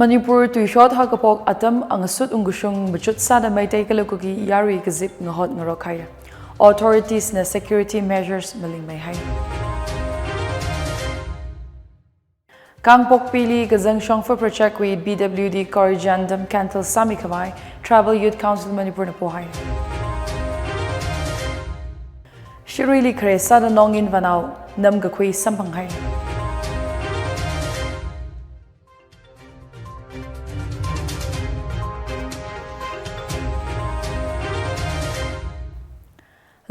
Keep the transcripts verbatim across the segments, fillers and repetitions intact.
Manipur tuishot haokaphok atam angasut ungkashung machut sāda Meitei kala Kuki yarui kazip ngahot ngarok haira. Authorities na security measures malingmei haira. Kangpokpili kazang shongfa project wui P W D corrigendum cancel sāmi khavai Tribal Youth Council Manipur na pohaira. Shiruili khare sāda nongin vanao namkakhui samphang haira.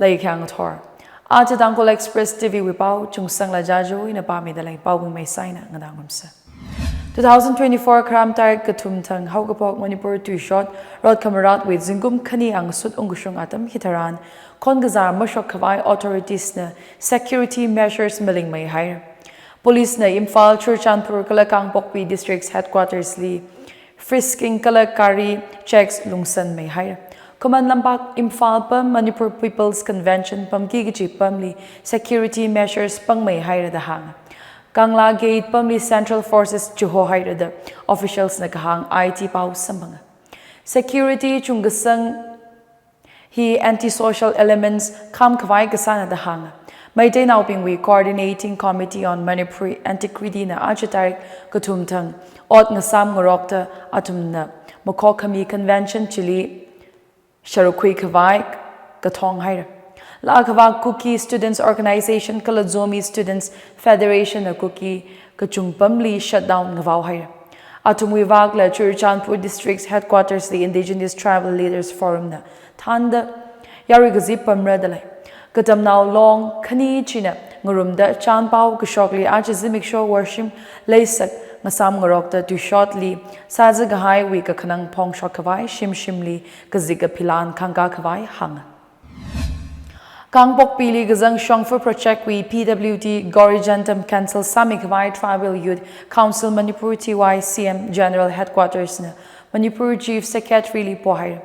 Lei khayang ngathor. Aja Tangkhul Express T V wui pao, Chungsangla Jajo ina pāmida lei. Paobing Meisa ina nganāngarumsa. Two thousand twenty-four Kharam tarik kathum thang haokaphok Manipur tuishot rot khamarat wui zingkum khani angasut ungkashung atam hitharan, khon kazā mashok khavai authorities na security measures malingmei haira. Police na Imphal, Churachandpur kala Kangpokpi District Headquarters li frisking kala gari checks lungsanmei haira. Khuman Lampak Imphal pam Manipur People's Convention pamki kaji pamli security measures pangmei haira da hānga. Kangla Gate pamli Central Forces chiho haira da officials na kahāng I T pao samphanga. Security chungkasang hi anti-social elements kham khavai kasāna da hānga. Meiteinaobingwui Coordinating Committee on Manipuri Antiquity na aja tarik kathum thang ot ngasam ngarokta athumna makhok khami convention chili sharuk khui khavai kathong haira. Laa khavā Kuki Students Organization kala Zomi Students Federation na Kuki kachung pamli shutdown ngavao haira. Athumwui vakla Churachandpur District Headquarters li Indigenous Tribal Leaders Forum na thānda yarui kazip pamra da lei. Katamnao long khani china ngarumda chanpao kashokli aja zimiksho worshim leisak ngasam ngarokta tuishotli sāza kahaiwui kakhanang phongshok khavai shimshimli kazika philan khangka khavai hānga. Kangpokpili kazang shongfa project wui P W D corrigendum cancel sāmi khavai Tribal Youth Council Manipur T Y C M General Headquarters na Manipur Chief Secretary li pohaira.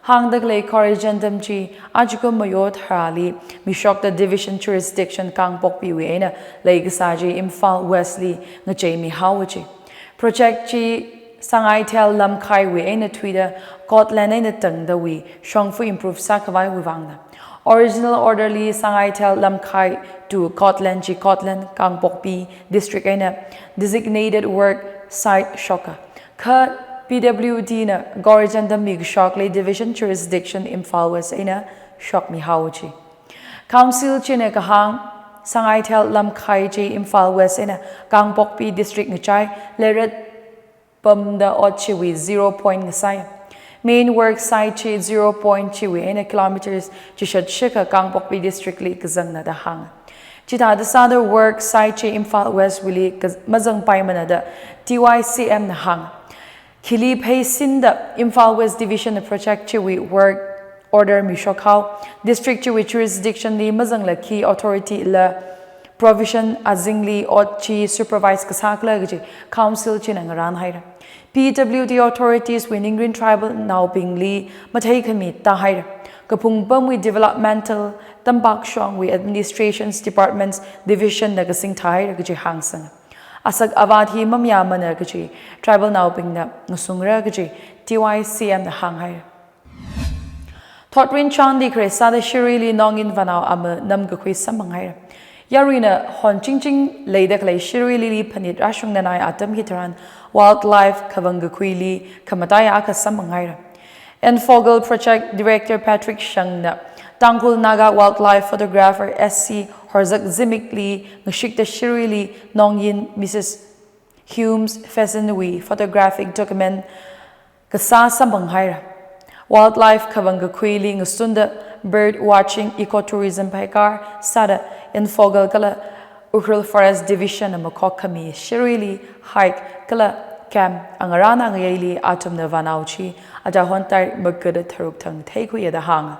Hāngda khalei corrigendum chi ajakum mayo tharāli mishokta Division Jurisdiction Kangpokpiwui eina leikasā chi Imphal West li ngacheimi haowa ji. Project chi Sangaithel Lamkhaiwui eina thuida Cortland eina tangdawui shongfa improve sākhavaiwui vangna. Original order li Sangaithel Lamkhai to Cortland chi Cortland Kangpokpi District eina designated work site shoka. Kha P W D na corrigendum mikashokli Division Jurisdiction Imphal West eina shokmi haowa ji. Council china kahāng Sangaithel Lamkhai chi Imphal West eina Kangpokpi District ngachai leirat pamda ot chiwui zero point ngasai. Main work site chi zero point chiwui eina kilometers chishat shikha Kangpokpi District li kazangna da hānga. Chithāda sāda work site chi Imphal West wuili kaz-, mazangpaimana da T Y C M na hānga. Khili pheisinda Imphal West Division na project chiwui work order mishok hao, district chiwui jurisdiction li mazangla khi authority la provision azingli ot chi supervise kasā khala kaji Council china ngarān haira. P W D authorities wui ningrin tribal naobingli matheikhami tāhaira. Kaphung pamwui developmental, tampak shongwui administrations departments division na kasingthahaira kaji hāngsanga. Asak avat hi mamayāmana kaji tribal naobingna ngasungra kaji T Y C M na hānghaira. Thotrin chānli khare sāda Shiruili nongin vanao ama namkakhui samphang haira. Yaruina hon chingching leida khalei Shiruili li phanit rāshung nanai atam hitharan wildlife khavang kakhuili khamataiya akha samphang haira. Enfogle Project Director Patrick Shang na Tangkhul Naga Wildlife Photographer S C Horzak Zimik li ngashikta Shiruili nongin Missus Hume's pheasant wui photographic document kasā samphang haira. Wildlife khavang kakhuili ngasunda bird watching, ecotourism phaikar sāda Enfogle kala Ukhrul Forest Division na makhok khami Shiruili hike kala camp angarāna ngayeili athumna vanao chi aja hon tarik March tharuk thang theikhuiya da hānga.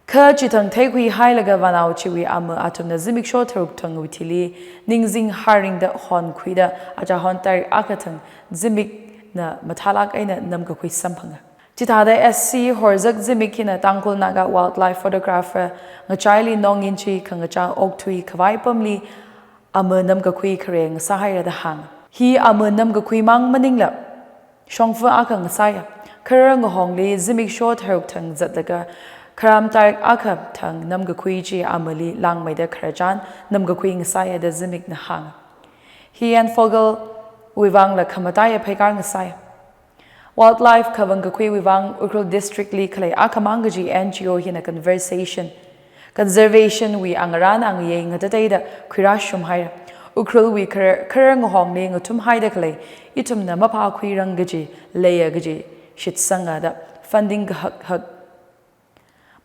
Kha chithang theikhui hailaga vanao chiwui ama athumna zimiksho tharuk thangwui thili ningzing haringda honkhuida aja hon tarik akha thang Zimik na mathālāk eina namkakhui samphanga. Chithāda S C Horzak Zimik hina Tangkhul Naga Wildlife Photographer ngachaili nongin chi khangachā okthui khavai pamli ama namkakhui khare ngasā haira da hānga. Hi ama namkakhui mang maningla shongfa akha ngasāya. Kharar ngahongli zimiksho tharuk thang zatlaga kharam tarik akha thang namkakhui chi amali langmeida khararchan namkakhui ngasāya da zimikna hānga. Hi Anne Fogel wui vangla khamataiya pheikar ngasāya. Wildlife khavang kakhuiwui vang Ukhrul District li khalei akhamang kaji N G O hina conversation, conservation wui angarān angayei ngatateida khuirāshum haira. Ukhrul wui kharar, kharar ngahongli ngathum haida khalei ithumna maphākhuirang kaji leiya kaji shitsanga da funding kahak hak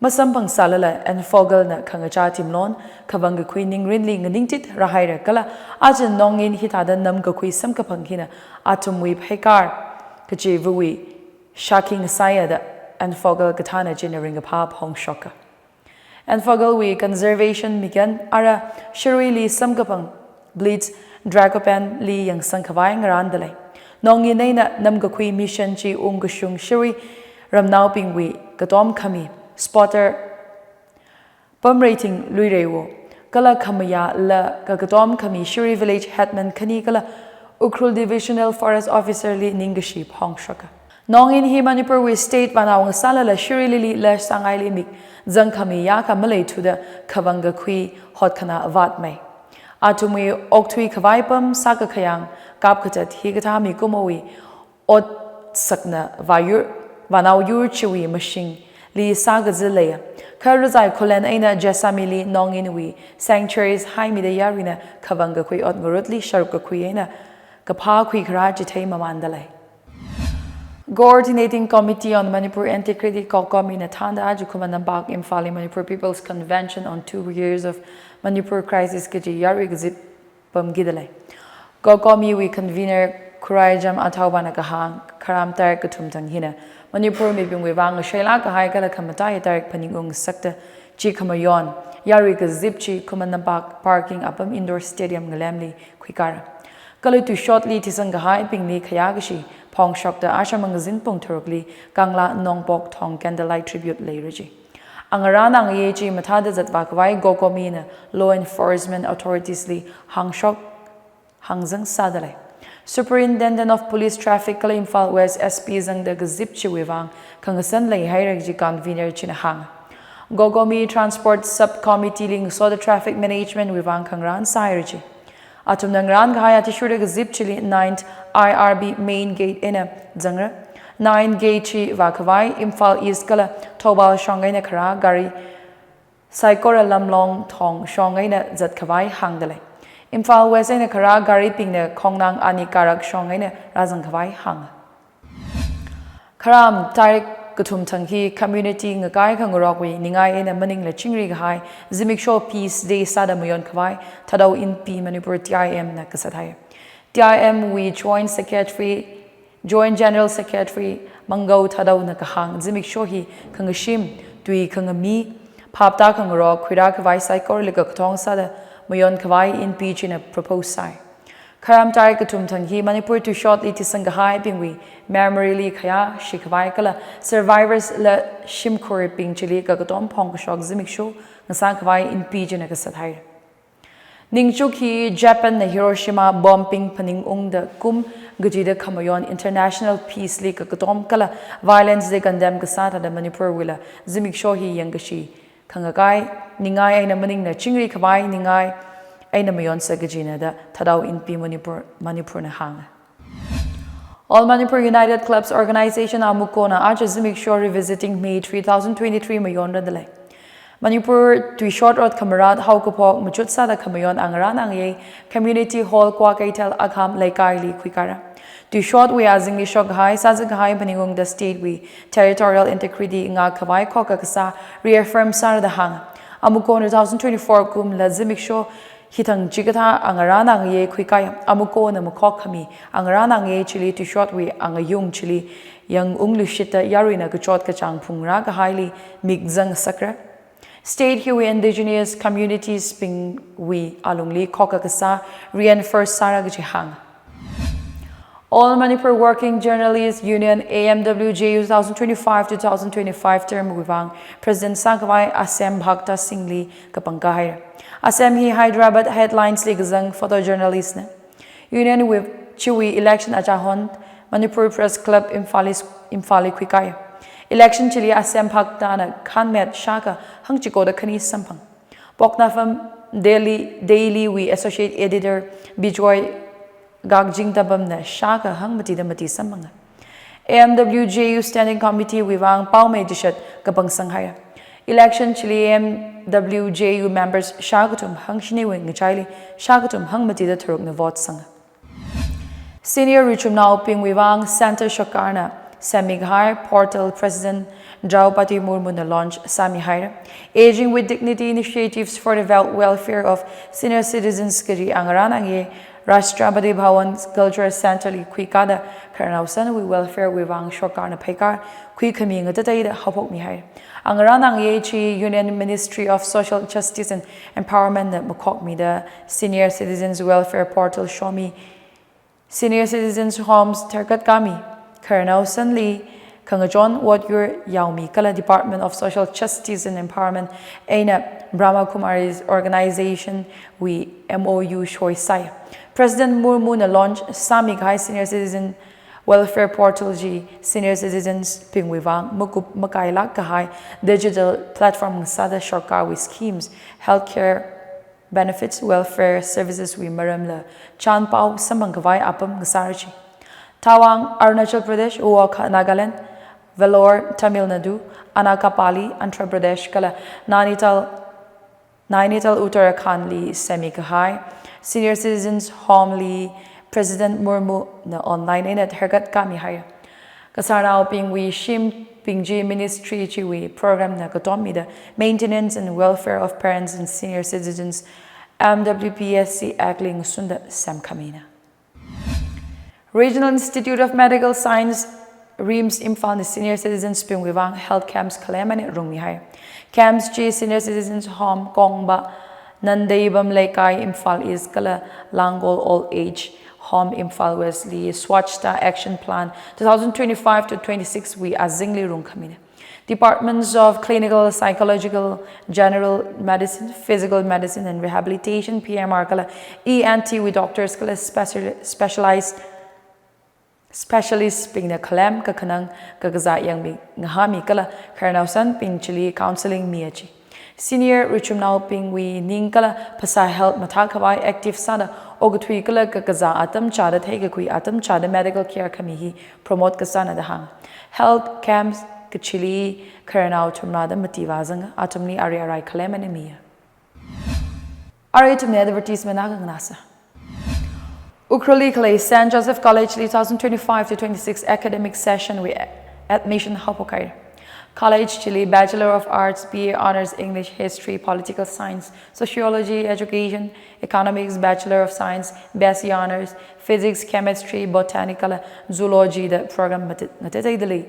masamphangsālala Anne Fogel na khangachā timlon khavang kakhui ningrinli nganingtit rāhaira kala aja nongin hithāda namkakhui samkaphang hina athumwui pheikar kachiva̱wui shākhi ngasāya da Anne Fogel kathāna china ringkaphā phongshoka. Anne Fogel wui conservation mikyan ara shiruili samkaphang bleach, Dracopan li yangsang khavai ngarānda lei. Nongin eina namkakhui mission chi ungkashung shirui ramnaobingwui katom khami spotter Pamreiting Luireiwo kala khamayā la kakatom khami shirui village headman khani kala Ukhrul Divisional Forest Officer li ningkashi phongshoka. Nongin hi Manipur wui state vānao ngasālala shirui lili la sāngaili mik zangkhami yākha maleithuda khavang kakhui hotkhanā vātmei. Athumwui okthui khavai pam sākakhayang kapkachat hikathā mikumowui otsakna vāyur, vānao yur chiwui mashingli sākazā leiya. Kha rizai khulen eina Jessami-li nonginwui sanctuaries haimida yaruina khavang kakhui ot ngarutli sharuk kakhui eina kaphā khuikharā chithei mamānda lei. Coordinating Committee on Manipur Integrity, COCOMI na thānda aja Khuman Nampak Imphalli Manipur People's Convention on Two Years of Manipur Crisis kaji yarui kazip pamkida lei. COCOMI wui convener Khuraijam Athaobana kahāng, kharam tarik kathum thang hina Manipur mibingwui vang ngashei lākahai kala khamataiya tarik phaningung ngasakta chi khamayon yarui kazip chi Khuman Nampak parking apam indoor stadium ngalemli khuikara. Kala tuishotli thisang kahaibingli khayā kashi phongshokta asham ngazin pung tharukli Kangla Nongpok thong candlelight tribute leira ji. Angarān angayei chi mathāda zatvā khavai COCOMI na law enforcement authorities li hāngshok hāngzang sāda lei. Superintendent of Police Traffic kala Imphal West S P zangda kazip chiwui vang khangasan leihaira ji convener china hānga. COCOMI Transport Subcommittee li ngasoda traffic management wui vang khangarān sāhaira ji. Athumna ngarān kahai athishurda kazip chili ninth I R B main gate eina zangra. Ninth gate chi vākhavai Imphal East kala Thoubal shong eina kharā gari saikora Lamlong thong shong eina zat khavai hāngda lei. Imphal West eina kharā garibingna khongnang ani karak shong eina rāzang khavai hānga. Kharam tarik kathum thang hi community ngakai khangarokwui ningai eina maningla chingri kahai zimiksho Peace Day sāda mayon khavai Thadou Inpi Manipur T I M na kasat hai. T I M wui Joint Secretary, Joint General Secretary Mangou Thadou na kahāng zimiksho hi khangashim, tui khangami, phapta khangarok khuirā khavai saikorali kakathong sāda mayon khavai Inpi china propose sāi. Kharam tarik kathum thang hi Manipur tuishotli thisang kahaibingwui memory li khayā shikhavai kala survivors la shimkhurbing chili kakatom phongkashok zimiksho ngasā khavai Inpi china kasat hai. Ningchuk hi Japan na Hiroshima bomb ping phaningungda kum kachida khamayon international peace li kakatom kala violence li condemn kasā thāda Manipur wuila zimiksho hi yangkashi khangakai ningai eina maningla chingri khavai ningai eina mayonsa kajina da Thadou Inpi Manipur, Manipur na hānga. All Manipur United Clubs Organization, AMUCO na aja zimiksho Revisiting May three thousand twenty-three mayonrada lei. Manipur tuishot rot khamarat haokaphok machut sāda khamayon angarān angayei Community Hall Kwakeithel Akham Leikaili khuikara. Tuishotwui azingli shok kahai, sāzang kahai phaningungda state wui territorial integrity ngak khavai khokkha kasā reaffirm sārada hānga. AMUCO na two thousand twenty-four kumla zimiksho hithang chikathā angarān angayei khuikai. AMUCO na makhok khami angarān angayei chili tuishotwui angayung chili yangungluishitta yaruina kachot kachāng phungrā kahaili mikzang sakra. State hiwui indigenous communities bingwui alungli khokkha kasā reinforce sāra kaji hānga. All Manipur Working Journalists Union, A M W J U, two thousand twenty-five two thousand twenty-five term wui vang President sākhavai Asem Bhakta Singh li kapangkā haira. Asem hi Hyderabad Headlines li kazang photojournalist na. Union wui chiwui election achahon Manipur Press Club Imphal is, Imphal li khuikai. Election chili asem phaktāna khanmet shākha hangchikoda khani samphang. Poknafam Daily, Daily wui Associate Editor Bijoy Gakjing Tabamna shākha hangmatida mati samphanga. A M W J U Standing Committee wui vang paomei chishat kapang sanghaira. Election chili A M W J U members shākathum hangshiniwui ngachaili shākathum hangmatida tharukna vote sanga. Senior ruichumnaobingwui vang Centre Sorkarna semmikahai portal President Draupadi Murmuna launch sāmihaira. Aging with Dignity Initiatives for the Wel-, Welfare of Senior Citizens kaji angarān angayei Rashtrapati Bhavan Cultural Centre li khuikada khararnao sanwui welfare wui vang sorkarna pheikar khuikhami ngatateida haophokmihaira. Angarān angayei chi Union Ministry of Social Justice and Empowerment na makhokmida Senior Citizens Welfare Portal shomi Senior Citizens Homes tharkat kami khararnao sanli khangachon wot yur yaomi kala Department of Social Justice and Empowerment eina Brahma Kumaris Organization wui M O U shoisai. President Murmuna launch sāmikahai Senior Citizen Welfare Portal chi Senior Citizens bingwui vang makup makailāk kahai digital platform sāda sorkarwui schemes, healthcare benefits, welfare services wui maramla chānpao samphang khavai apam ngasāra chi. Tawang, Arunachal Pradesh, Wokha, Nagaland, Vellore, Tamil Nadu, Anakapali, Andhra Pradesh kala Nainital, Nainital Uttarakhand li semmikahai Senior Citizens Home li President Murmuna online eina tharkat kamihaira. Kasarnaobingwui shimbing chi ministry chiwui program na katommida Maintenance and Welfare of Parents and Senior Citizens, M W P S C Act li ngasunda semkhamina. Regional Institute of Medical Science, RIMS Imphal na Senior Citizens bingwui vang health camps khalem eina rungmihai. Camps chi Senior Citizens Home Kongba, Nandeibam Leikai Imphal East kala Langol Old Age Home Imphal West li Swachhata Action Plan two thousand twenty-five to twenty-six wui azingli rungkhamina. Departments of Clinical, Psychological, General Medicine, Physical Medicine and Rehabilitation, P M R kala E N T wui doctors kala special-, specialized specialist bingna khalem kakhanang kakazā yangmi ngahāmi kala khararnao sanbing chili counseling miya chi. Senior ruichumnaobingwui ning kala phasā health mathā khavai active sāda okathui kala kakazā atam chāda theikakhui atam chāda medical care khami hi promote kasāna da hānga. Health camps kachili khararnao thumrāda mati vāzanga, athumli ari arai khalem eina miya. Arui ithumna advertisement akha nganāsa. Ukhrulli khalei Saint Joseph College li two thousand twenty-five to twenty-six academic session wui admission haophokhaira. College chili Bachelor of Arts, B A Honours, English, History, Political Science, Sociology, Education, Economics, Bachelor of Science, B S C Honours, Physics, Chemistry, Botany kala Zoology da program mati-, ngatateida lei.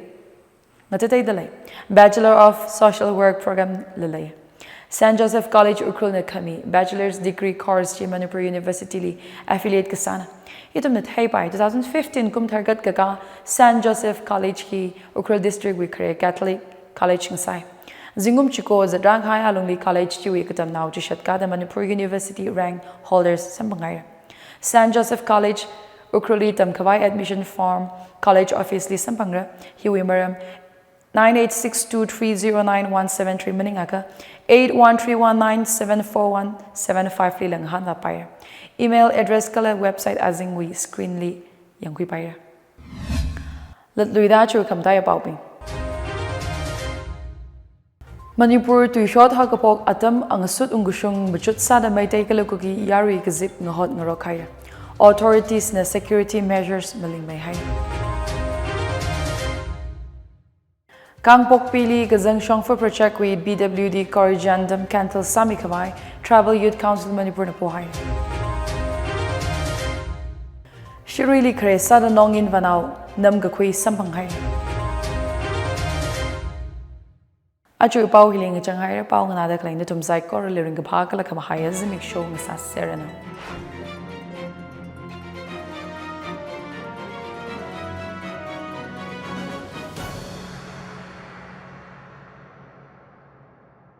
Ngatateida lei. Bachelor of Social Work program la lei. Saint Joseph College Ukhrulna khami bachelor's degree course chi Manipur University li affiliate kasāna. Ithumna theipai, two thousand fifteen kum tharkat kakā Saint Joseph College hi Ukhrul District wui khare Catholic College ngasai. Zingkum chiko zatrang kahai alungli college chiwui katamnao chishat kada Manipur University rank holders samphanghaira. Saint Joseph College Ukhrulli tamkhavai admission form college office li samphangra. Hiwui maram nine eight six two three zero nine one seven three maningakha eight one three one nine seven four one seven five li ngahānvāpaira. Email address kala website azingwui screen li yangkhuipaira. Latluida aja khamataiya paobing. Manipur tuishot hakaphok atam angasut ungkashung machut sāda Meitei kala Kuki yarui kazip ngahot ngarok haira. Authorities na security measures malingmeihai. Kangpokpili kazang shongfa project wui P W D corrigendum cancel sāmikhavai Tribal Youth Council Manipur na pohai. Shiruili khare sāda nongin vānao namkakhui samphanghai. Aja pao hili ngachang haira, pao nganāda khalei nathum saikorali ringkaphā kala khamahaiya zimiksho ngasāserranu.